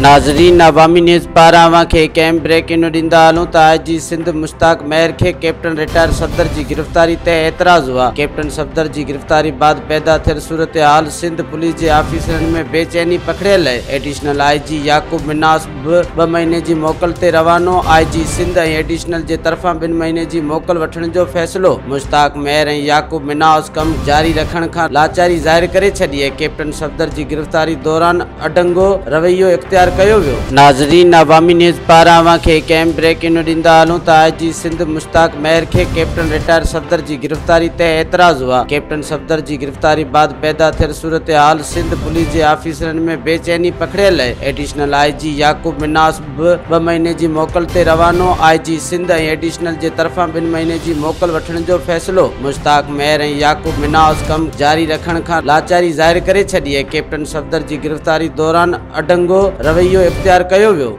ناظرين عوامي نيوز پاران اوهان کي هڪ اهم بريڪنگ ڏيندا هلون ته آء جي سنڌ مشتاق مهر کي ڪيپٽن رٽائر صفدر جي گرفتاري تي اعتراض هئا. ڪيپٽن صفدر جي گرفتاري بعد پيدا ٿيل صورتحال سنڌ پوليس جي آفيسرن ۾ بيچيني پکڙيل آهي. ايڊيشنل I جي يعقوب منهاس به ٻه مهيني جي موڪل تي روانو، آء جي سنڌ ۽ ايڊيشنل جي طرفان ٻن مهيني جي موڪل وٺڻ جو فيصلو. مشتاق مهر ۽ يعقوب منهاس ڪم جاري رکڻ کان لاچاري ظاهر ڪري ڇڏي ۽ ڪيپٽن صفدر جي گرفتاري دوران اڍنگو رويو اختيار ڪيو ويو. ناظرين عوامي نيوز پاران اوهان کي هڪ اهم بريڪنگ ڏيندا هلون ته آء جي سنڌ مشتاق مهر کي ڪيپٽن رٽائر صفدر جي گرفتاري تي اعتراض هئا. ڪيپٽن صفدر جي گرفتاري بعد پيدا ٿيل صورتحال سنڌ پوليس جي آفيسرن ۾ بيچيني پکڙيل آهي. ايڊيشنل I جي يعقوب منهاس به ٻه مهيني جي موڪل تي روانو، آء جي سنڌ ۽ ايڊيشنل جي طرفان ٻن مهيني جي موڪل وٺڻ جو فيصلو. مشتاق مهر ۽ يعقوب منهاس ڪم جاري رکڻ کان لاچاري ظاهر ڪري ڇڏي ۽ ڪيپٽن صفدر جي گرفتاري دوران اڍنگو رويو اختيار ڪيو ويو.